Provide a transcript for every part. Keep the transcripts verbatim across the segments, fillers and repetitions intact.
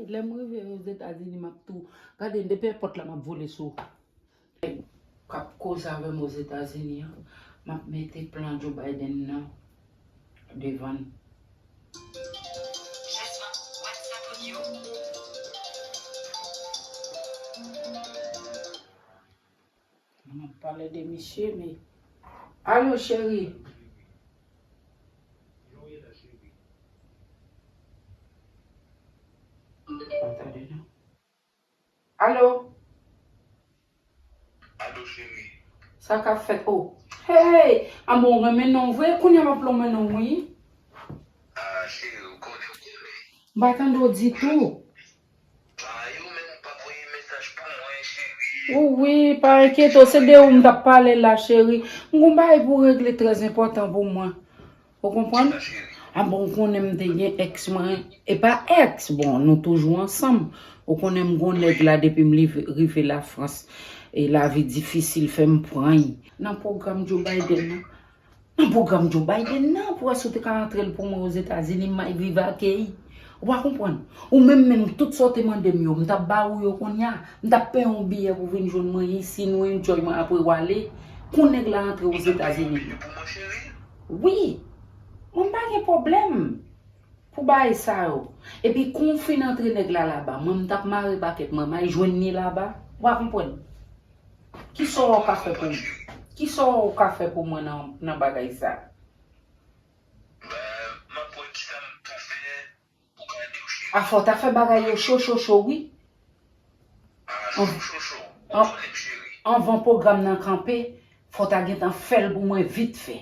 Lè m rive Ozetazini, m ap tou. Gade, depi èpòt la, m ap vole sou. K ap koze avè m Ozetazini an, m ap mete plan Joe Biden nan devan l. M ap pale de misye, men. Alo, cheri. Pa tande, non. Alo? Alo, cheri. Sa k ap fèt? Oh. Hey! Anben, w renmen non vre? Kounye a m ap lonmen non, wi. Ah, cheri, ou konnen, ou konnen. M pa tande w ditou. Ah, ou menm ou pa voye mesaj pou mwen, cheri. Wi, pa enkyete w, se de ou m t ap pale la, cheri. M gon bagay pou regle trè enpòtan pou mwen. Ou konprann? Anben, ou konnen m te gen èks mwen. E pa èks, bon, nou toujou ansanm. Ou konnen m gon nèg la depi m liv- rive Lafrans. E lavi difisil fè m pran l. Nan pwogram Joe Biden nan. Nan pwogram Joe Biden nan, pou wè si w te ka antre l pou mwen Ozetazini, m ay viv akèy. Ou pa konprann? Ou menm menm, tout sa w te mande m yo, m t ap ba ou yo kounye a. M t ap peye yon biyè pou vin jwenn mwen isi, nou enjoy mwen apre w ale. Kou nèg la antre Ozetazini. Wi. Mwen m pa gen pwoblèm pou bagay sa yo. Epi kou w fin antre nèg la laba, mwen m t ap mare pakèt mwen, m ay jwenn li laba. Ou pa konprann? Kisa w ka fè pou mwen? Kisa w ka fè pou mwen nan, nan bagay sa? Ben, m ap wè kisa m ka fè pou gade w, cheri. A, fò w ta fè bagay yo cho, cho, cho, wi. A, cho, cho, cho. Ou konnen m, cheri. Anvan pwogram nan kanpe, fò w ta gentan fè l pou mwen vit fè.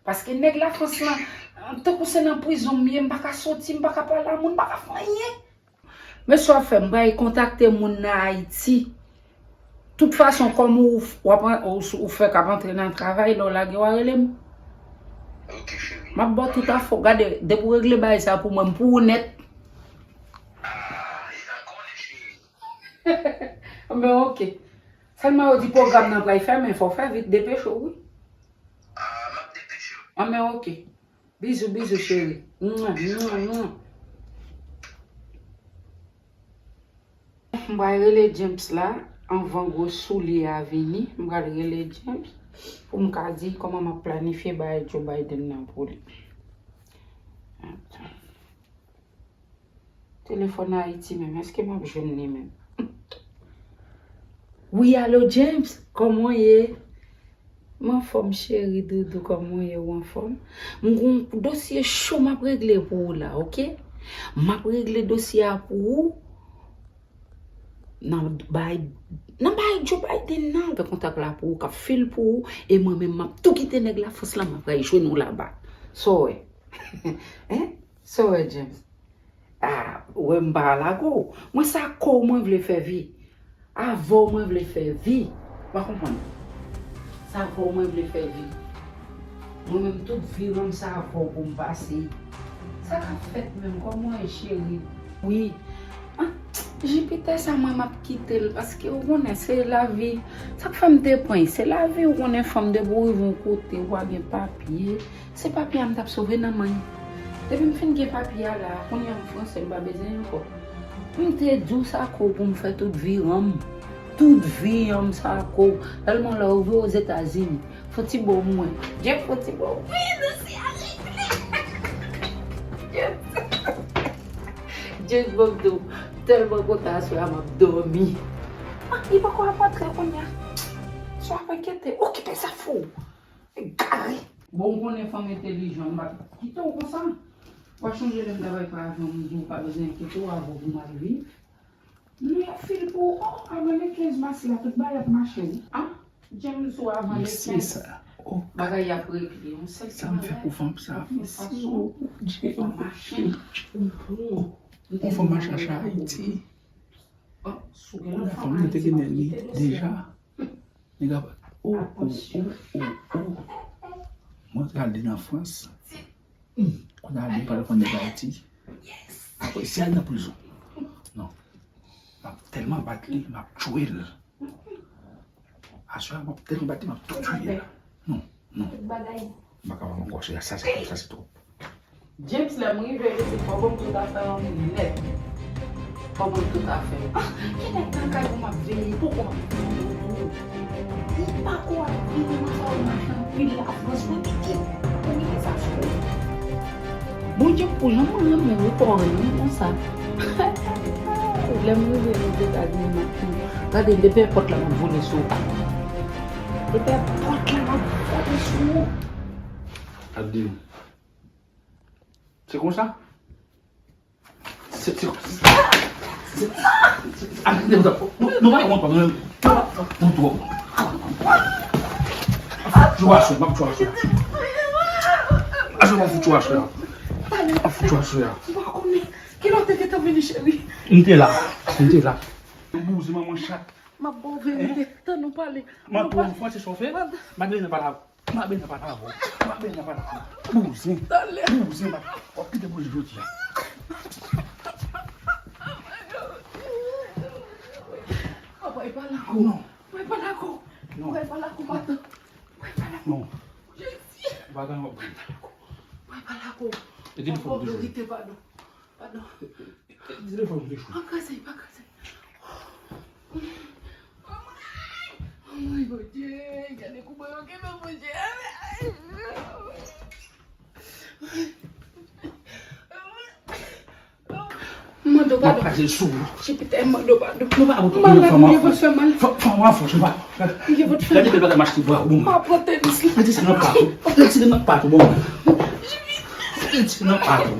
Paske nèg Lafrans lan, tankou se nan prizon m ye, m pa ka soti, m pa ka pale a moun, m pa ka fè anyen. Men sa w ap fè, m pral kontakte moun nan Ayiti. Tout fason, kòm ou, w ap, ou, ou fèk ap antre nan travay, lè w lage, w a rele m. Ok, cheri. M ap ba w tout afè w. Gade, depi w regle bagay sa pou mwen, m pou ou nèt. Ah, e sa konnen, cheri. Men ok. Sèlman yo di pwogram nan pral fèmen, fò w fè vit, depeche w, wi. Ah, m ap depeche w. Ah, men ok. Bizou, bizou, cheri. Mwa, mwa, mwa. M pral rele James la, anvan gwo soulye a vini. M pral rele James pou m ka di kòman m ap planifye bay Joe Biden nan pou li. Atann. Telefòn Ayiti menm, èske m ap jwenn li menm? Wi, alo James, kòman w ye? M anfòm cheri doudou, kòman w ye, ou anfòm? M gon dosye cho m ap regle pou ou la, ok? M ap regle dosye a pou ou. Nan bay, nan bay Joe Biden nan, fè kontak la pou ou, k ap fil pou ou, e mwen menm m ap tou kite nèg Lafrans lan, m ap al jwenn ou laba. Sa w wè? Hein? Sa w wè, James? Ah, ou wè m pa lage w. Mwen se ak ou mwen vle fè vi. Avè w mwen vle fè vi. Ou pa konprann? Se avè w mwen vle fè vi. Mwen menm tout vi an m se avè w pou m pase. Sa k ap fèt menm? Kòman w ye, cheri? Wi. Ah, Jipitè sa mwen m ap kite l paske ou konnen se lavi. Sa k fè m te pran l, se lavi, ou konnen fanm depi w rive yon kote, ou pa gen papye. Se papye a m t ap sove nan men l. Depi m fin gen papye a la, kounye a m franse, m pa bezwen l ankò. M te di w se ak ou pou m fè tout vi an m. Tout vi an m se ak ou. Sèlman lè w rive Ozetazini, fè ti bo mwen. Jeff, fè ti bo. Wi, dosye a regle. Jeff. Jeff, ban m di w, m tèlman kontan aswè a, m ap dòmi. Ah, li poko ap antre kounye a. Swa pa enkyete, okipe zafè w. Egare. Bon, ou konnen fanm entèlijan, m pa t kite w konsa. W a chonje lè m t ap al travay, m di w pa bezwen enkyete w, avè w pou m al viv. Non, y ap fil pou ou. Oh, avan le kenz mas la, tout bagay ap mache, wi. Ah, James, ou avan le kenz. Mesye sa. Oh, bagay ap regle. Yon sèl ti bagay. Sa m fè pou fanm sa. Mesye, oh, Bondye, oh, Bondye. Yon fanm a chache Ayiti. Kounye a fanm nan te gen nèg li deja. Nèg la, oh, oh, oh, oh, oh. Mwen t ale nan Frans. Hmm. Kounye a li pa konn nèg Ayiti. Apre, si al nan prizon. Non. M ap tèlman bat li, m ap tchwe l. Aswè a, m ap tèlman bat li, m ap tou tchwe l. Non, non. M pa kapab ankò, cheri. Sa se twòp, sa se twòp. James, lè m rive isit, fò w ban m tout afè an nèt. Kòman tout afè? Ah, gen nèg nan kay pou m ap veye, poko m ap veye tou. Li pako ap vini, mwen fè w mache anpil Lafrans, mwen kite pou mete sa sou ou. Bondye pou jan mwen renmen ou kò renmen konsa. Lè m rive Ozetazini, m ap tou gade depi èpòt la m ap vole sou ou. Depi èpòt la m ap vole sou ou. Abdi, se konsa? Se, se, se, se, a, nou, nou, nou pa konprann, nou, nou pa konprann twòp. M ap tchwe aswè, m ap tchwe aswè. Aswè, m ap fout tchwe aswè. M ap fout tchwe aswè. M pa konnen. Kilè w te gentan vini, cheri? M te la. M te la. Bouzen manman chat. M ap ba w verite. Tan nou pale. Mwen tou, yon fwa se chofè. Madelin pa la. Mwen byen nan pale avè w. Mwen byen nan pale avè w. Bouzen. Bouzen, pa. W ap kite bouzen jodi a. Papa, e pa lakou. Non. Mwen pa lakou. Non. Mwen pa lakou, papa. Mwen pa lakou. Non. Jezi. Bagay w ap gade. Mwen pa lakou. E ki fòm de jodi? Padon. Padon. Telefòn m te chou. Pa kraze, pa kraze. Anmwey, Bondye, gade kouman yo kenbe Bondye. Mando padon. M ap kraze sou ou. Jipitè, mando padon. Nou pa abou. Malad, mwen fè mal. Fò, fò, fò, fò, fò. Gade bèl bagay m achte pou ou. Pa pran tenis la. Gade sa nan patou. Gade sa nan patou, bon. Gade sa nan patou.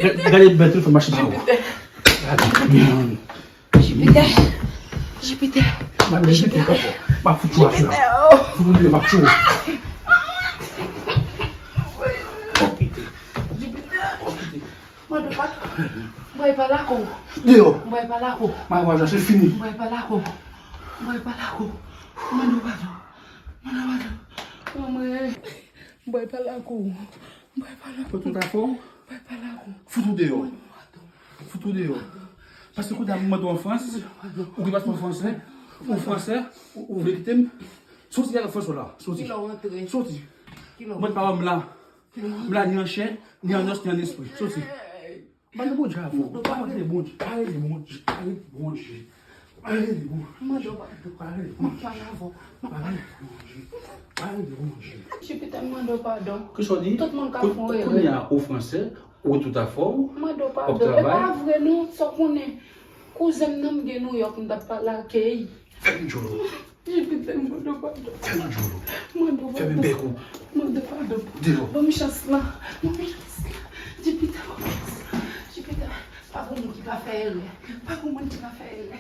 Gade bèl telefòn m achte pou ou. Jipitè. Jipitè. Jipitè. Jipitè. M ap fout ou atè. Fout ou, m ap fout ou. Jipitè. Mwen pa, mwen pa lakou. Deyò. Mwen pa lakou. Mwen pa lakou. Mwen pa lakou. Mwen pa lakou. Mwen pa lakou. Mwen pa lakou. Mwen pa lakou. Pou tout afè w? Mwen pa lakou. Fout ou deyò. Fout ou deyò. Paske kounye a m mande w an Frans, ou gen paspò fransè, ou fransè, ou, ou vle kite m. Soti avèk fòs ou la. Soti. Kilè w antre? Soti. Kilè w antre? Mwen pa wè m la. M la ni an chè, ni an nòs, ni an espri. Soti. Pale Bondye avè w. Pale Bondye. Pale Bondye. Pale Bondye. Pale Bondye. Mande w padon. Pale Bondye. Mwen pale avè w. Mwen pale avè w. Pale Bondye. Jipitè, m mande w padon. Kisa w di? Tout moun ka fè yon erè. Kounye a ou fransè, ou tout afè w, w ap travay. Mande w padon. E pa vre non, sa w konnen. Kouzen m nan m gen Nouyòk, m t ap pale ak li. Fè m djòlò. Jipitè, m mande w padon. Fè m djòlò. Mande w padon. Fè m bèk ou. Mande w padon. Deyò. Ban m chans lan. Ban m chans lan. Jipitè, ban m chans lan. Jipitè, pa gon moun ki pa fè erè. Pa gon moun ki pa fè erè.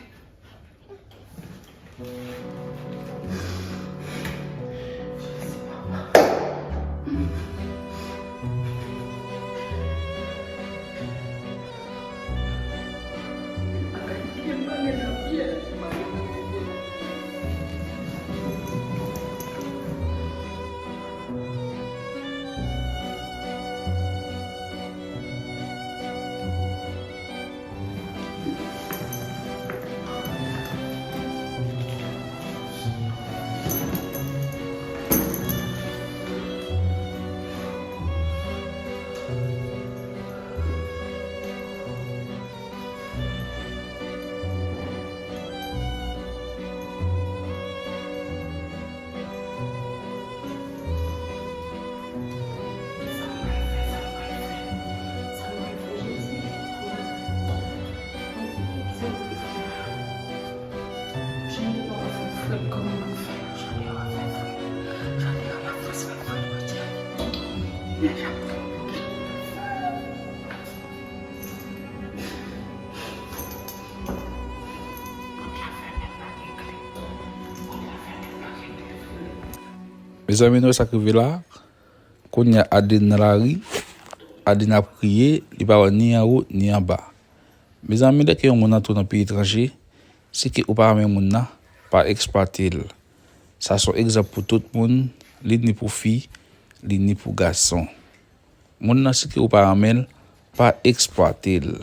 Mezanmi, nou wè sa k rive la? Kounye a, Adeline nan lari, Adeline ap kriye, li pa wè ni anwo, ni anba. Mezanmi, lè ke yon moun antre w nan peyi etranje, si ke ou pa renmen moun nan, pa eksplwate l. Sa se yon egzanp pou tout moun, li ni pou fi, li ni pou gason. Moun nan, si ke ou pa renmen l, pa eksplwate l.